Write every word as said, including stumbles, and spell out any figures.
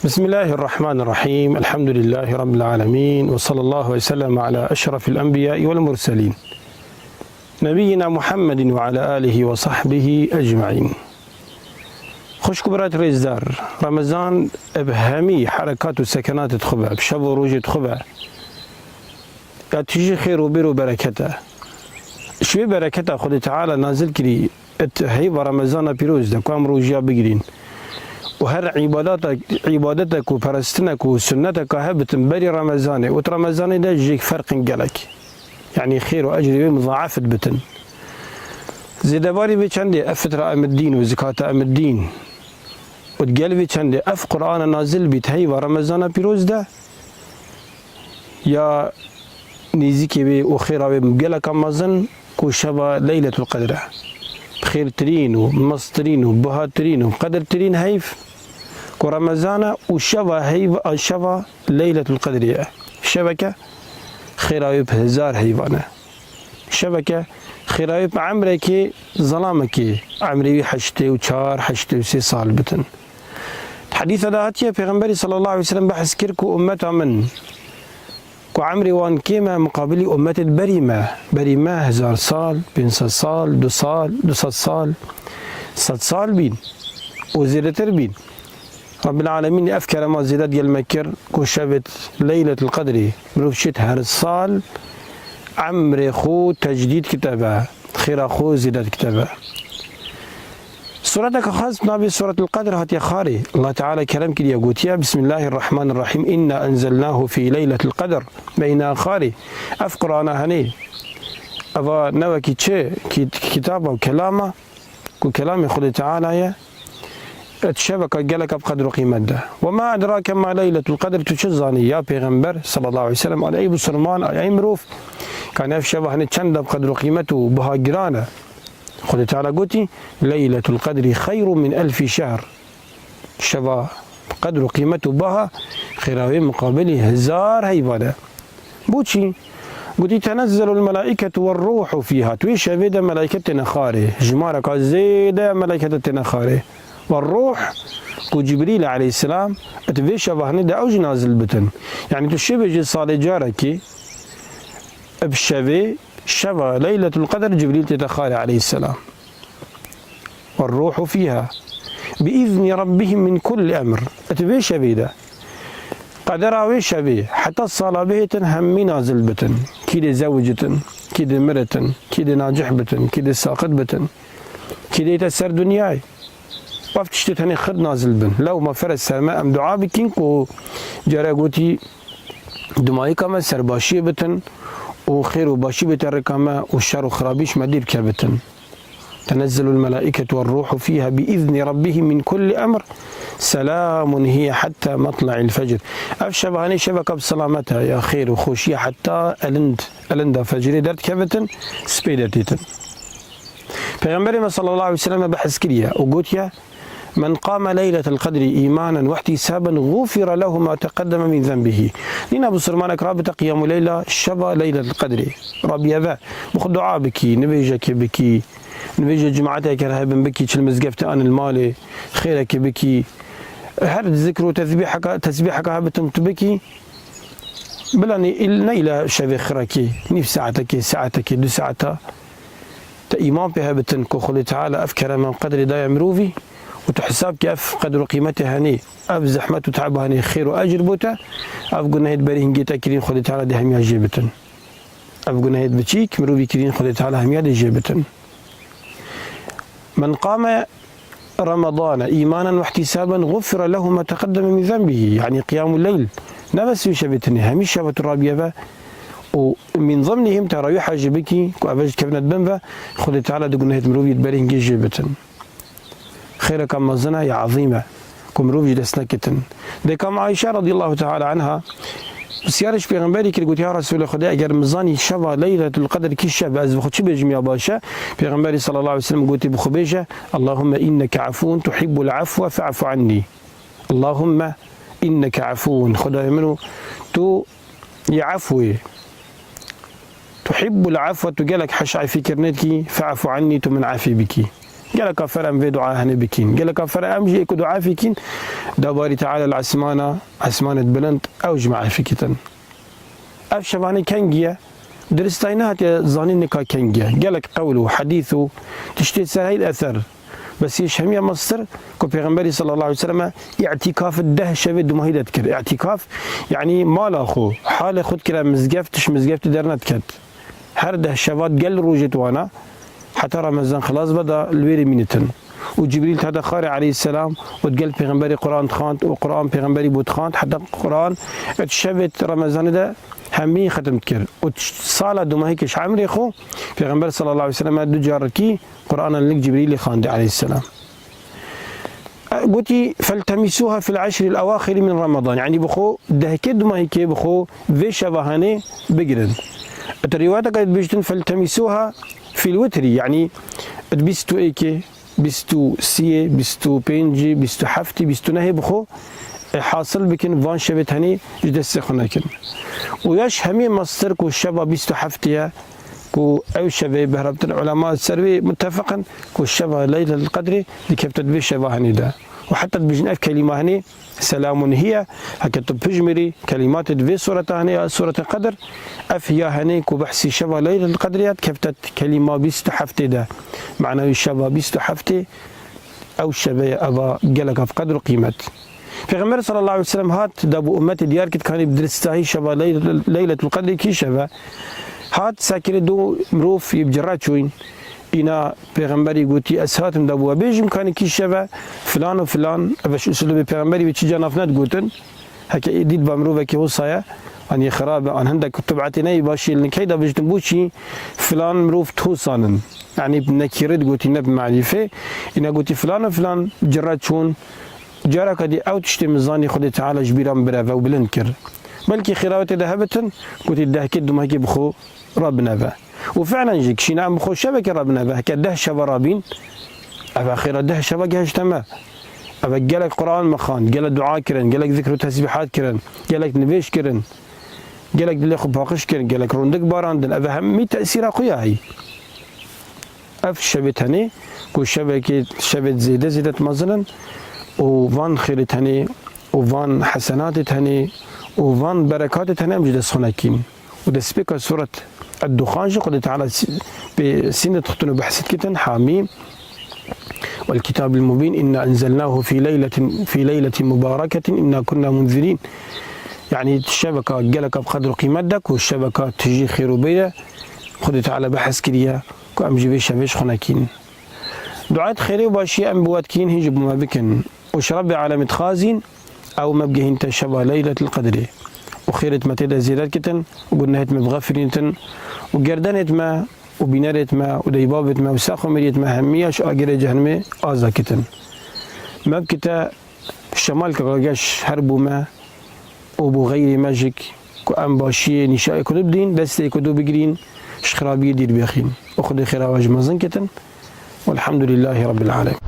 بسم الله الرحمن الرحيم. الحمد لله رب العالمين. وصلى الله وسلم على أشرف الأنبياء والمرسلين. نبينا محمد وعلى آله وصحبه أجمعين. Xwişk û birat rêzdar, Remezan bi hemî herekat û sekenatê xwe be, bi şev û rojê xwe be, ya tijî xêr û bêr û bereket e. Ji wê bereketa Xwedê Teala nazil kirî, et heyva Remezana pîroz de, ku em rojiya bigirîn û her îbadata, îbadetek û perestinek û sunneteka hebitin berî Remezanê û di Remezanê de jêk ferqin gelek. Yanî xêr û ecrê wê muzaefit bitin. Zêdebarî vê çendê ev fitra em dîn û zikata em dîn û di gel vê çendê ev Qur'ana nazil bît heyva Remezana pîroz de, ya nêzîkê wê û xêra wê geleka mezin ku şeva Leyletul Qedr e. Xêrtirîn û mestirîn û bihatirîn û qedirtirîn heyv ku Remezan e û şeva heyv a şeva Leyletul Qedrê ye. Şeveke xêra wê bi hezar heyvan e. Şeveke xêra wê bi emrekê zelamekê, emrê wî heştê û çar, heştê û sê sal bitin. Di hedîsa de hatiye, Pêxemberî sallallahu aleyhi ve sellem behs kir ku ummeta min ku emrê wan kêm e, muqabilî ummetê berî me, berî me hezar sal, pênc sed sal, du sal, du sed sal, sed sal bîn û zêdetir bîn. Rabbil Alemîn ev kerema zêde digel me kir ku şevêt Leyletul Qedrî mirov şêt her sal emrê xwe tecdîd kitebe, xêra xwe zêde kitebe. Sureteke xas bi navê Suretul Qedr hatiye xwarê. Allah Teala kerem kiriye, gotiye, Bismillahirrahmanirrahim. İnna enzelnahu fi leyletil qedr. Me îna xwarê. Ev Qur'ana henê. Eva ne wekî çi? Kî-, kitaba û kelama, ku kelamê Xwedê Teala ye, et şeveka geleka bi qedr û qîmet de. Ve ma edrake ma leyletul qedr, tu çi zanî ya Pêxember sallallahu aleyhi ve sellem, aleyh Musulman, aleyh mirov, ka ev şeva henê çend de bi qedr û qîmet û biha giran e. Xwedê Teala gotî, Leyletul qedrî xeyrun min elfî şehr. Şeva qedr û qîmet û baha xêra wê muqabilî hezar heyvan e. Boçî? Gotî, Tenezzelul melaîketu ve ruhu fîha. Tu wê şevê de melaiket têne xarê. Jimareka zêde ya melaiket têne xarê. Ve ruh, ku Cibrîl aleyhisselam, et vê şeva hinê de ew jî nazil bitin. Yanî tu şevê jî salê carekî, bi şevê, şeva Leyletul Qedr Cibrîl tête xarê aleyhisselam. Ve ruhu fîha. Bi izni rabbihim min kulli emr. Et vê şevê de. Qedera wê şevê, heta sala bihêtin hemî nazil bitin. Kî dê zewicitin, kî dê miritin, kî dê nacih bitin, kî dê saqit bitin, kî dê te ser dinyayê. Ev tiştê tenê xir nazil bin. Lew me fere ser me, em dua bikin ku cara gotî, dimayika me serbaşiyê bitin û xêr û başî bête rika me û şer û xirabî ji me dîr kebitin. Tenezzelul melaîketu ve ruhu fîha bi izni rabbihim min kulli emr. Selamun hiye hatta matla'il fecr. Ev şeva hanê şeveka bi selamet e, ya xêr û xweşî heta elind, elinda fecrê derdikevitin, spê de têtin. Pêxemberê me sallallahu aleyhi ve sellem behs kiriye û gotiye, Men qame leyletel qedrî îmanen ve ihtisaben, gufire lehu ma teqeddeme min zenbihî. Nîna bisurmanek rabite qiyamûleyla şeva leyletel qedrê. Rabiye ve, bi xwe dua bikî, nivêjekê bikî, nivêje cimaeteke hebin bikî, çil mizgeftê anil malê, xêrekê bikî. Her zikr û tesbîheka, tesbîheka hebitin tu bikî. Bila ne îl-, ne îla şevê xirekê, nîv saetekê, saetekê, du saeta. Te îman pê hebitin ku Xwedê Teala ev kerema û qedrê daye mirovî û tu hesab ke ev qedr û qîmetê henê, ev zehmet û teeba henê xêr û ecr bo te, ev gunehê di berî hingê te kirîn Xwedê Teala dê hemiya jê bitin. Ev gunehê di biçîk mirovî kirîn Xwedê Teala hemiya dê jê bitin. Men qame Remedane îmanen ve ihtisaben gufire lehu ma teqeddeme min zenbihî. Yanî qiyamul leyl ne bes wê şevê tinê, hemî şeva tu rabiye ve û min zimnihim terawîha jî bikî ku ev ji kevnet bin ve Xwedê Teala di gunehê mirovî di berî hingê jê bitin. Xêreka mezin e ya ezîm e ku mirov jî dest nekitin. Dêka me Ayşe radiyallahu teala anha Pisyarê ji Pêxemberî kir, got, Ya Resûlê Xwedê, eger min zanî şeva Leyletul Qedr kî şev e, ez bi xwe çi bêjim ya baş e? Pêxemberî sallallahu aleyhi ve sellem gotî, bi xwe bêje, Allahümme inneke afuvun tuhibbul afwe fe'fu anni. Allahümme inneke afuvun. Xwedayê min û tu yê efû yî. Tuhibbul afwe, tu gelek heşa efîkirinê dikî, fe'fu anni, tu min efî bikî. Geleka fere em vê dua henê bikîn. Geleka fere em jî ê ku dua fikîn, da Barî Teala li esmana, esmanê bilind, ew ji me efî kitin. Ev şevanê kengî ye? Diristayî nehatiye zanîn nika kengî ye. Gelek qewl û hedîs û tiştê ser heyl eser. Bes yê ji hemiya mestir ku Pêxemberî sallallahu aleyhi ve selleme îtîkaf deh şevê dumahî de dikir. Îtîkaf, yanî mala xwe, halê xwe dikire mizgeft, ji mizgeftê dernediket. Her deh şeva digel rojê di wana, heta Remezan xilas be da li wê rê mînitin. Û Cibrîl tede xarê aleyhisselam û digel Pêxemberî Quran dixwand û Quran Pêxemberî bo dixwand, heta Quran et şevê Remezanê de hemî xetim dikir. Û sala dumahî ke ji emrê xwe Pêxember sallallahu aleyhi ve sellem du carekî Qur'ana lik Cibrîlê xwendî aleyhisselam. Gotî, "Feltemisuha fil eşril ewaxiri min Ramadan." Yanî bi xwe dehkê dumahîkê bi xwe vê şeva henê bigirin. Di rîwayeteke dibêjtin, "Feltemisuha fil witrî." Yanî di bîst û êkê, bîst û siyê, bîst û pêncî, bîst û heftî, bîst û nehê bi xwe, e, hasil bikin, van şevê tenê ji destê xwe nekin. Û ya ji hemî mestir ku şeva bîst û heftê ye, ku ew şevê bi herabtin ulema ser wê mutefeq in ku şeva Leyletul Qedrê dikevte di vê şeva henê de. Û heta dibêjin ev kelîma henê selamun hiye, heke tu bijmirî kelîmatê di vê sureta henê ya Sureta Qedr, ev hiya henê ku behsî şeva Leyletul Qedrê ya dikevte di kelîma bîst û heftê de. Mena wî şeva bîst û heftê ew şeve ye, eva gelek ev qedr û qîmet. Pêxember sallallahu aleyhi ve sellem hat da bo ummetê diyar kit kanî bi diristahî şeva Leyl-, Leyletul Qedrê kî şeve. Hat sekirê do mirov yê bi cira çûyn. Îna Pêxemberî gotî, ez hatim da bo we bêjim kanî kî şeve, filan û filan, ev ji usulubê Pêxemberî wê çi ca nav nedigotin. Heke êdî diba mirovekî hosa ye, an yê xirab e, an hindek tubetê neyê baş e, li key de bijtin bo çî filan mirov tosan in. Yanî bi nekîre digotî, ne bi merîfe. Îna gotî filan û filan cira çûn, careke dî ew tiştê min zanî Xwedê Teala ji bîra min bireve û bilind kir. Belkî xêrawetê de hebitin, gotî dehkê dumahîkê bi xwe rabineve. Û fi'len jî kişîne em bi xwe şevekê rabineve, heke deh şeva rabîn, ev xêra deh şeva gehişte me. Ev gelek Quran me xwend, gelek dua kirin, gelek zikr û tesbîhat kirin, gelek nivêj kirin, gelek dilê xwe paqij kirin, gelek rûndik barandin. Ev hemî tesîra xwe ya heyî. Ev şevê tenê, ku şevekê, şevê zêde zêde mezin in û van xêrê tenê û van hesenatê tenê û van berekatê tenê em ji dest xwe nekîn. Û destpêka Suret Ed-Duxan jî Xwedê Teala si-, pê sînet dixtin û behs dikitin, Hamîm, "Wel kitabil mubîn, inna enzelnahu fî leyletin, fî leyletin mubareketin, inna kunna munzirîn." Yanî şeveka geleka bi qedr û qîmet de ku şeveka tijî xêr û bê de Xwedê Teala behs kiriye ku em ji vê şevê ji xwe nekîn. Duayet xêrê û başiyê em bi we dikîn, hîn jî bi me bikin. Û ji Rebbê Alemê dixwazîn, ew me bigehînte şeva Leyletil Qedrê. Û xêrêt me tê de zêde dikitin, û gunehêt me bixefirînitin, û gerdenêt me, û bînerêt me, û deybabêt me, û sax û meriyêt me hemiya ji agirê cehenimê aza kitin. Me bikite şemalkeka geş her bo me, û bo xeyrê me jîk, ku em başiyê nîşayê ku dibdîn, destê ku dû bigirîn, ji xirabiyê dîr bêxîn. Û Xwedê xêra we ji mezin kitin. Welhamdulîllahî Rabbil Alemin.